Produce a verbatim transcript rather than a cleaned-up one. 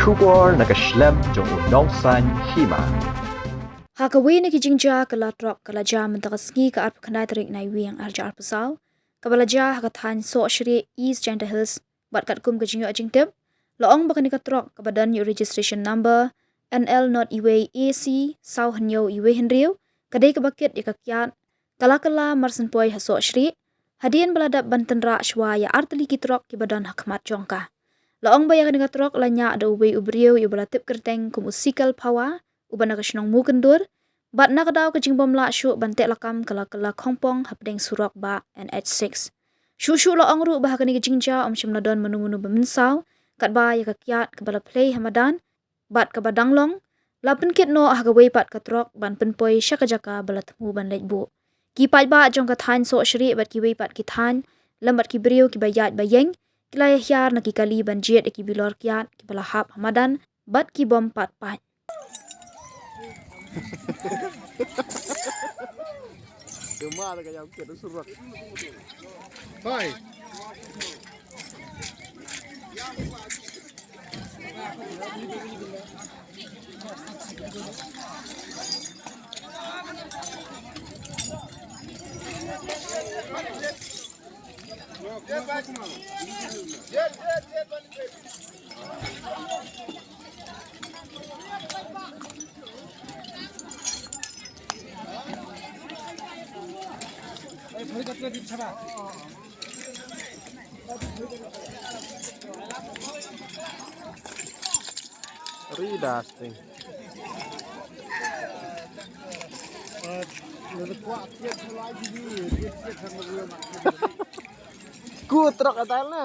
Khubor na ka shlem jong u nongsan hima. Ha kawei na ki jingjia ka la trok ka la jia mynta ka sngi ka arphew khyndai tarik Naiwieng arhajar arphew saw, kaba la jia ha ka thaiñ Sohshrieh, East Jaintia Hills, bad katkum ka jingïoh jingtip, la ong ba kane ka trok kaba don ïa u registration number N L not iwei A C saw hynñiew iwei hynriew, ka dei kaba kit ïa ka kiad, ka la kylla mar syn poi ha Sohshrieh, hadien ba la dep ban tynrah shwa ïa artylli ki trok kiba don ha khmat jong ka. La ong ba ïa kane ka trok la ñiah da uwei u briew ïa uba la tip kyrteng kum u Sikel Phawa, uba na ka shnong Mukyndur, bad na ka daw ka jingbym lah shuh ban teh lakam ka la kylla khongpong hapdeng surok bah N H six. Shuh shuh la ong ruh ba ha kane ka jingjia ym shym la don mano mano ba mynsaw, katba ïa ka kiad kaba la plie ha madan, bad kaba dang long, la pynkit noh ha kawei pat ka trok ban pynpoi sha ka jaka ba la thmu ban leit buh. Ki paidbah jong ka thaiñ Sohshrieh bad kiwei pat ki thaiñ, lem bad ki briew kiba ïaid ba ïeng, ki la ïa hiar na ki kali ban jied ïa ki bilor kiad kiba la hap ha madan, bad ki bym pat pait. Bye. Ri dusting. Ku trok atal na.